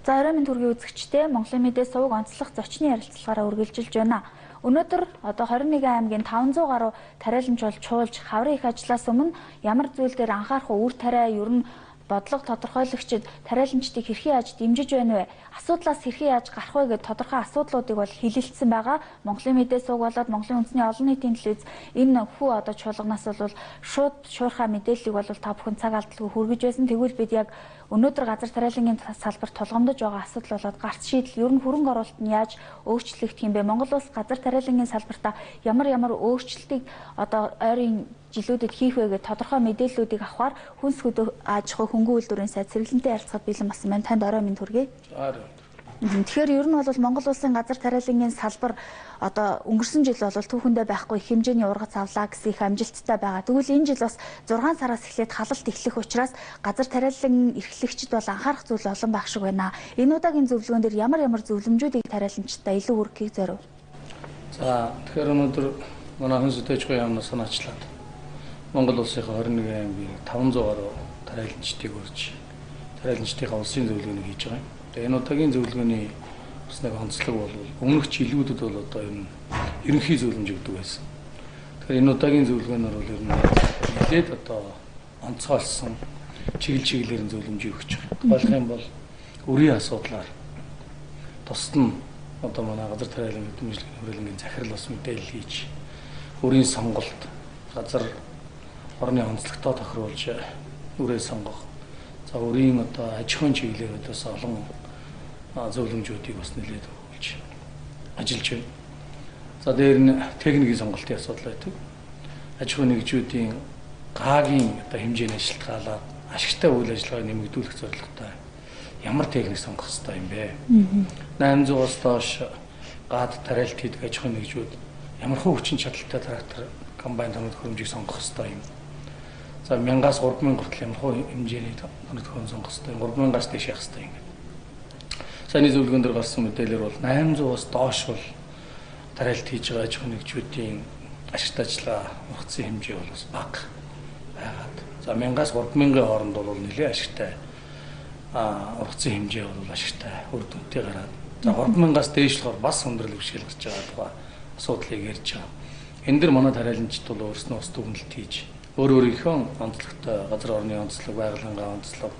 За оройн мэнд хүргэе үзэгчдээ Монголын мэдээ сувг онцлог зочны ярилцлагаараа үргэлжилж байна. Өнөөдөр одоо 21 аймгийн 500 гаруй тариаланч бол чуулж хаврын их ажлаас өмнө ямар зүйл дээр анхаарах вэ? Үр тариа ер нь бодлого тодорхойлогчид тариаланчдыг хэрхэн яаж дэмжиж байна вэ? Асуудлаас хэрхэн яаж гарах вэ гэдэг тодорхой асуудлуудыг бол хилэлцсэн байгаа. Монголын мэдээ сувг болоод Монголын үндэсний олон нийтийн телевиз энэ хүү одоо чуулганаас бол шууд шуурхай мэдээллийг бол та бүхэн цаг алдалгүй хүргэж байсан. Тэгвэл бид яг өнөөдөр газар тариалангийн салбарт тулгамдж байгаа асуудал болоод гарц шийдэл ер нь хөрөнгө оруулалт нь яаж өөрчлөгдөх юм бэ? Монгол улс газар тариалангийн салбартаа ямар ямар өөрчлөлтийг одоо ойрын жилүүдэд хийх вэ гэдэг тодорхой мэдээллүүдийг авахар хүнс хөдөө аж ахуй хөнгөн үйлдвэрийн сайд сэргэлэнтэй ярилцахад бэлэн болсон байна. Танд орой минь хүргэе. Тэгэхээр ер нь бол Монгол улсын газар тариалангийн салбар одоо өнгөрсөн жил бол түүхэндээ байхгүй их хэмжээний ургац авлаа гэсэн их амжилттай байгаа. Тэгвэл энэ жил бас 6 сараас эхлээд халалт эхлэх учраас газар тариалан эрхлэгчид бол анхаарах зүйл олон байх шиг байна. Энэ удаагийн зөвлөгөөн дээр ямар ямар зөвлөмжүүдийг тариаланчдаа илүү хүргэхийг зорив? За тэгэхээр өнөөдөр манай хүнс хөдөө аж ахуйн яамнаас санаачлаад Монгол улсынхаа 21 аймгийн 500 гаруй тариаланчдыг урьж тариаланчдынхаа улсын зөвлөгөөнийг хийж байгаа юм. Тэгээ энэ удаагийн зөвлөгөөний бас нэг онцлог бол өмнөх жилүүдэд бол одоо ер нь ерөнхий зөвлөмж өгдөг байсан. Тэгэхээр энэ удаагийн зөвлөгөөнөөр бол ер нь нэлээд одоо онцгойлсон чиглэл чиглэлээр нь зөвлөмжийг өгч байгаа. Тухайлах юм бол өрийн асуудлаар тусад нь одоо манай газар тариалан хөдөлмөрийн хүрээлэнгийн захирал бас мэдээлэл хийж өрийн сонголт газар орны онцлогтой тохируулж үрээ сонгох. За өрийн одоо аж ахуйн чиглэлээр бас олон зөвлөмжүүдийг бас нэлээд өгүүлж ажиллаж байна. За дээр нь техникийн сонголтын асуудал байдаг. Аж ахуйн нэгжүүдийн гаагийн одоо хэмжээний шалтгаалаад ашигтай үйл ажиллагааг нэмэгдүүлэх зорилготой ямар техник сонгох ёстой юм бэ? 800-аас доош гад тариалт хийдэг аж ахуйн нэгжүүд ямар хөө хүчин чадалтай трактор, комбайн тоног төхөөрөмжийг сонгох ёстой юм. За 1000-аас 3000 хүртэл ямар хөө хэмжээний тоног төхөөрөмж сонгох ёстой, 3000-аас дээш явах ёстой юм гэдэг. Саяны зөвлөгөөн дээр гарсан мэдээлэлээр бол 800-аас доош бол тариалт хийж байгаа аж ахуйн нэгжүүдийн ашигтай ажиллагаа ургацсан хэмжээ бол бас бага байгаад. За 1000-аас 3000-ын хооронд бол нэлээд ашигтай ургацсан хэмжээ бол ашигтай үр дүнтэй гараад. За 3000-аас дээш болохоор бас өндөрлөг бэрхшээл гарч байгаа тухай асуудлыг ярьж байгаа. Энэ дэр манай тариаланчид бол өөрснөө бас дүгнэлт хийж өөр өөрийнхөө онцлогтой газар орны онцлог, байгалийн онцлог,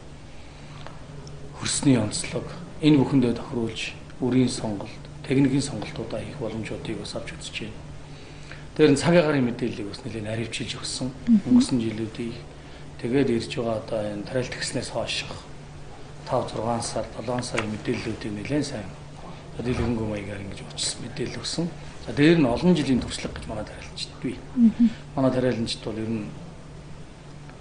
хөрсний онцлог энэ бүхэндээ тохируулж үрийн сонголт, техникийн сонголтуудаа хийх боломжуудыг бас авч үзэж байна. Тэр нь цаг агаарын мэдээллийг бас нэлээд наривчилж өгсөн өнгөрсөн жилүүдийг. Тэгээд ирж байгаа одоо энэ тариалт гэснээс хойших 5 6 сар, 7 сарын мэдээллүүдийг нэлээд сайн дэлгэрэнгүй маягаар ингэж уучлсан мэдээлэл өгсөн. За дээр нь олон жилийн туршлага гэж манай тариаланчид бий. Манай тариаланчид бол ер нь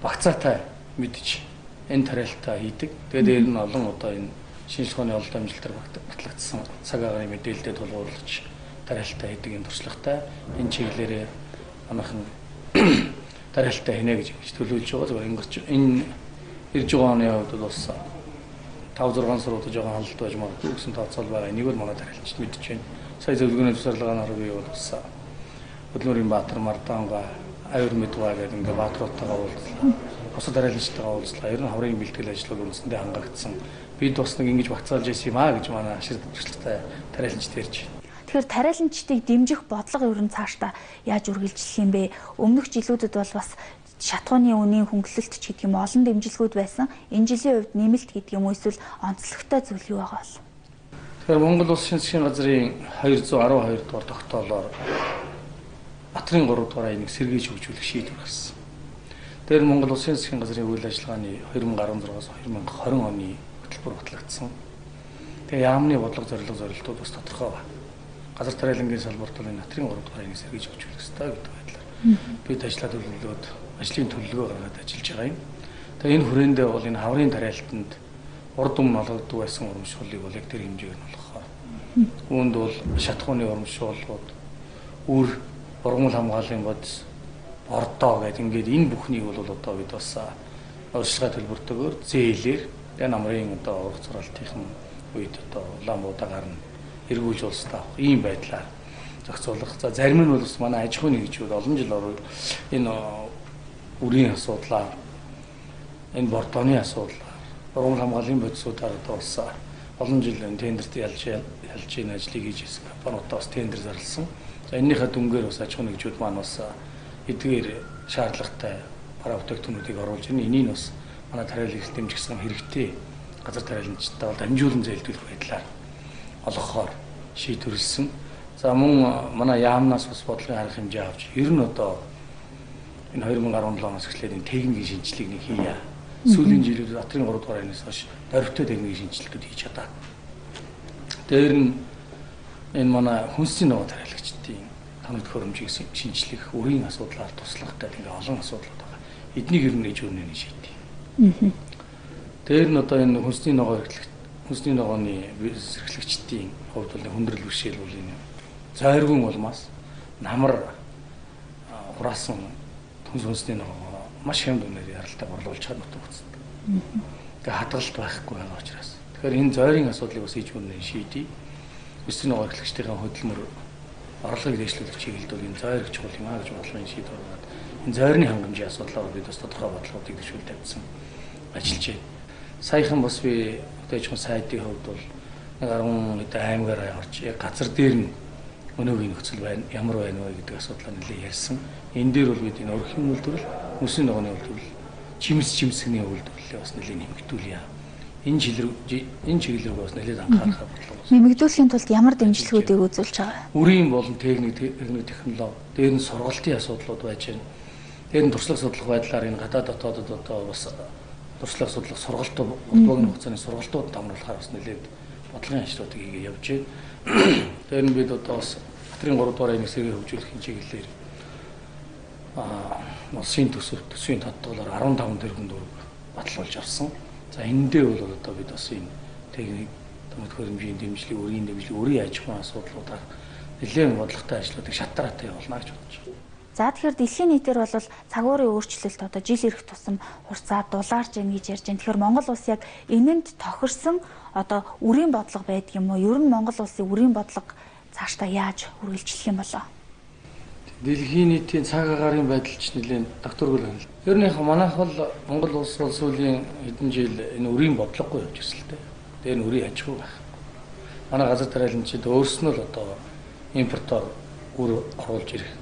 багцаатай мэдж энэ тариалтаа хийдэг. Тэгээд дээр нь олон одоо энэ шинжлэх ухааны олон амжилтаар батлагдсан цаг агаарын мэдээлэлд тулгуурлаж тариалтаа хийдэг энэ туршлагатай энэ чиглэлээрээ манайхан тариалтаа хийнэ гэж төлөвлөж байгаа. Зөвхөн өнгөрч энэ ирж байгаа оны хувьд бол бас 5 6 сар удаж байгаа халалт байж магадгүй гэсэн тооцоол байгаа. Энийг бол манай тариаланчид мэдж байна. Сая зөвлөгөөний тусгаарлагаанаар би бол бас хөдөлмөрийн Баатар Мардаанга аюур мэдва гэдэг ингээ бааtruудтайгаа уулзлаа. Бусад тариаланчтайгаа уулзлаа. Ер нь хаврын бэлтгэл ажил бол үндсэндээ хангагдсан. Бид бас нэг ингэж багцаалж байсан юм аа гэж манай ашиг туршлагатай тариаланчид ярьж байна. Тэгэхээр тариаланчдыг дэмжих бодлого ер нь цаашдаа яаж үргэлжлэх юм бэ? Өмнөх жилүүдэд бол бас шатхууны үнийн хөнгөлөлт ч гэдэг юм олон дэмжлэгүүд байсан. Энэ жилийн хувьд нэмэлт гэдэг юм уу эсвэл онцлогтой зүйл юу байгаа вэ? Тэгэхээр Монгол Улс шинэ засгийн газрын 212 дугаар тогтоолоор Батрын 3 дугаар аяыг сэргийж хөгжүүлэх шийдвэр гарсан. Тэр Монгол Улсын засгийн газрын үйл ажиллагааны 2016-аас 2020 оны хөтөлбөр батлагдсан. Тэгээ яамны бодлого зорилго зорилтууд бас тодорхой байна. Газар тариалангийн салбарт бол энэ Натрын 3 дугаар аяыг сэргийж хөгжүүлэх ёстой гэдэг байдлаар бид ажлаа төлөвлөөд ажлын төлөвлөгөө гаргаад ажиллаж байгаа юм. Тэгээ энэ хүрээндээ бол энэ хаврын тариалтанд урд өмнө олгогддог байсан урамшууллыг бол яг тэр хэмжээгээр нь олгохоор. Үүнд бол шатхууны урамшууллууд, үр ургамал хамгааллын бодис, бордоо гэдэг ингээд энэ бүхнийг бол одоо бид бас урьдчилгаа төлбөртэйгээр зээлээр тэгээ намрын одоо ургац зуралтын үед одоо улаан буудагаар нь эргүүлж улстай авах ийм байдлаар зохицуулах. За зарим нь бол бас манай аж ахуйн нэгжүүд олон жил энэ үрийн асуудлаар, энэ бордооны асуудлаар, ургамал хамгааллын бодисуудаар одоо бас Олон жил тендерт ялж энэ ажлыг хийж ирсэн компаниудаа бас тендер зарласан. За энэнийхээ дүнгээр бас аж ахуйн нэгжүүд маань бас эдгээр шаардлагатай бараа бүтээгдэхүүнүүдийг оруулж ирнэ. Энийг бас манай тариалан эрхлэл дэмжих сан хэрэгтэй газар тариаланчдаа бол дамжуулан зээлдүүлэх байдлаар олгохоор шийдвэрлэсэн. За мөн манай яамнаас бас бодлогын арга хэмжээ авч ер нь одоо энэ 2017 оноос эхлээд энэ техникийн шинжилгээг нэг хийе. Сүүлийн жилүүд Атрын 3 дугаар ангиас хойш дөрвтэй техникийн шинжилгэүүд хийж чадаа. Дээр нь энэ манай хүнсний ногоо тариалагчдын тоног төхөөрөмжийг шинжлэх, үрийн асуудлаар туслах гэдэг ингээ олон асуудлууд байгаа. Эднийг ер нь ээж өрнөний шийдээ. Дээр нь одоо энэ хүнсний ногоо эрхлэх, хүнсний ногооны бизнес эрхлэгчдийн хувьд бол хүндрэл бэрхшээл бол энэ зойргүй улмаас намар хураасан хүнсний ногоо маш хямд үнээр яралтай борлуулж чад нутаг үүсдэг. Тэгээ хадгалалт байхгүй байгаа учраас. Тэгэхээр энэ зойрын асуудлыг бас ээж өрнөний шийдээ. Хүнсний ногоо эрхлэгчдийн хөдөлмөр орлогыг дэвшлүүлэх чиглэлд бол энэ зойр их чухал юм аа гэж бодлогын шийдвэр гаргаад энэ зойрны хангамжийн асуудлаар бид бас тодорхой бодлогоодыг дэвшүүл тавьсан ажиллаж байна. Саяхан бас би аж ахуйн сайдын хувьд бол нэг 10 хэдэн аймгаараа орж яг газар дээр нь өнөөгийн нөхцөл байна, ямар байна вэ гэдэг асуудлаа нэлээд ярьсан. Энэ дээр бол бид энэ өрхийн үйлдвэрлэл, хүнсний ногооны үйлдвэрлэл, чимс чимсгний үйлдвэрлэлээ бас нэлээд нэмэгдүүлье. Энэ чиглэл рүү бас нэлээд анхаарах бодлого. Нэмэгдүүлэхийн тулд ямар дэмжлэгүүдийг үзүүлж байгаа вэ? Үрийн болон техник технологи, дээр нь сургалтын асуудлууд байж байна. Дээр нь туршлага судлах байдлаар энэ гадаад дотоодод одоо бас туршлага судлах сургалтууд, богино хугацааны сургалтууд дамруулахаар бас нэлээд бодлогын ажлуудыг хийгээ явж байна. Тэр нь бид одоо бас Атрын 3 дугаар аймаг сэргээ хөгжүүлэхийн чиглэлээр улсын төсвийн тодтолоор 15 тэрбум төгрөг батлуулж авсан. За эндээ бол одоо бид бас энэ техник тоног төхөөрөмжийн дэмжлэг, өрийн дэмжлэг, өрийн аж ахуйн асуудлуудаар нэлээд бодлоготой ажлуудыг шатараатай явуулна гэж бодож байна. За тэгэхээр дэлхийн нийтээр бол цаг уурын өөрчлөлт одоо жил ирэх тусам хурцаад дулаарч ийн гэж ярьж байна. Тэгэхээр Монгол улс яг энэнд тохирсон одоо үрийн бодлого байдаг юм уу? Ер нь Монгол улсын үрийн бодлого цаашдаа яаж үргэлжлэх юм болоо? Дэлхийн нийтийн цаг агаарын байдал ч нэлээд докторгүй байна. Ер нь яг манайх бол Монгол улс бол сүүлийн хэдэн жил энэ үрийн бодлогогүй явж ирсэн л дээ. Тэр нь үрийн аж ахуй байх. Манай газар тариаланчид өөрснөө л одоо импортоор үр оруулж ирэх.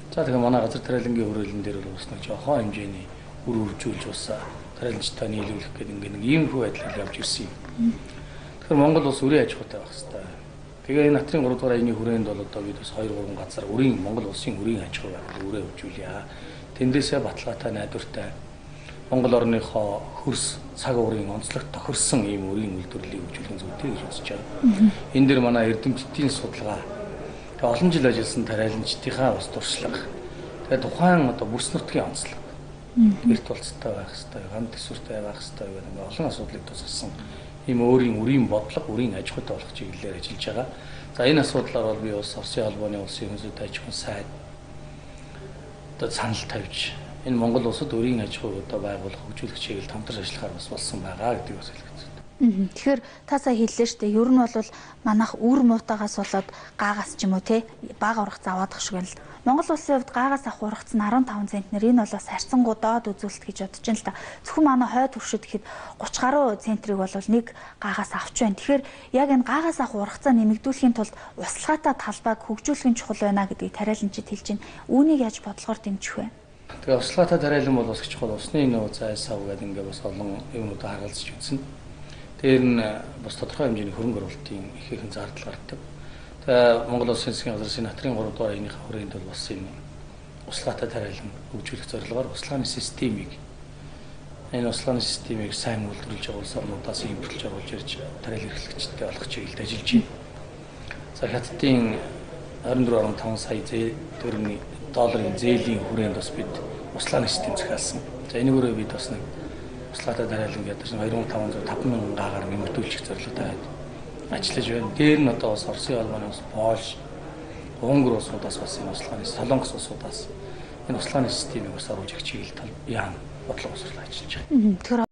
За тэгэхээр манай газар тариалангийн хүрээлэн дээр бол бас нэг жоохон хэмжээний үр үржүүлж бас тариаланчтай нийлүүлэх гэдэг ингээ нэг иймэрхүү байдлаар явж ирсэн юм. Тэгэхээр Монгол улс үрийн аж ахуйтай байх хэрэгтэй. Тэгээ энэ Атрын 3 дугаар аяны хүрээнд бол одоо бид бас 2 3 газар үрийн Монгол улсын үрийн аж ахуй байгууллага үрээ хөгжүүлье. Тэндээсээ баталгаатай найдвартай Монгол орныхоо хөрс цаг уурын онцлогт тохирсон ийм үрийн үйлдвэрлэлийг хөгжүүлэх зүйтэй гэж үзэж байгаа. Энэ дэр манай эрдэмтдийн судалгаа тэгээ олон жил ажилласан тариаланчдынхаа бас туршлага. Тэгээ тухайн одоо бүс нутгийн онцлог. Эрт болцтой байх хэрэгтэй, гам төсвөртэй байх хэрэгтэй гэдэг ингээ олон асуудлыг тусгасан ийм өөрийн үрийн бодлого, үрийн аж ахуйтай болох чиглэлээр ажиллаж байгаа. За энэ асуудлаар бол би бас Оросын холбооны улсын хүнсүүд аж ахуйн сайд одоо санал тавьж энэ Монгол улсад үрийн аж ахуйг одоо байгуулах, хөгжүүлэх чиглэлд хамтарч ажиллахаар бас болсон байгаа гэдгийг бас хэлэх хэрэгтэй. Тэгэхээр та сая хэллээ шүү дээ. Ер нь бол манайх үр муутаагаас болоод гаагаас ч юм уу те бага ургац аваадах шиг байна л. Монгол улсын хувьд гаагаас авах ургац нь 15 центнер. Энэ бол бас харьцангуй доод үзүүлэлт гэж бодож байна л та. Зөвхөн манай хойд хөршид гэхэд 30 гаруй центрийг бол нэг гаагаас авч байна. Тэгэхээр яг энэ гаагаас авах ургацаа нэмэгдүүлэхийн тулд услахаатай талбайг хөгжүүлэх нь чухал байна гэдгийг тариаланчид хэлж байна. Үүнийг яаж бодлогоор дэмжих вэ? Тэгээ услахаатай тариалан бол бас их чухал. Усны нөө зай сав гэдэг ингээ бас олон юмнуудаа харгалзаж үзсэн. Тэр нь бас тодорхой хэмжээний хөрөнгө оруулалтын ихэнх зардал гардаг. Тэгээ Монгол Улсын засгийн газар Сенаторын 3 дугаар аяныхаа хүрээнд бол бас энэ услахаатай тариалан хөгжүүлэх зорилгоор услааны системийг энэ услааны системийг сайн үйлдвэрлэж байгаа улс орнуудаас импортлж оруулж ирж тариалан эрхлэгчтэй болох чиглэлд ажиллаж байна. За Хятадын 24.5 сая төгрөгийн долларын зээлийн хүрээнд бас бид услааны систем захиалсан. За энэгээрээ бид бас нэг услаатай тариалан гэдэг чинь 2505 мянган гаагаар нэмэгдүүлчих зорилготой ажиллаж байна. Дээр нь одоо бас Оросын холбооны бас Польш, Унгар улсуудаас бас энэ услааны, Солонгос улсуудаас энэ услааны системийг бас оруулж ирэх чиглэлд яам бодлого боловсруулах ажиллаж байна. Тэгэхээр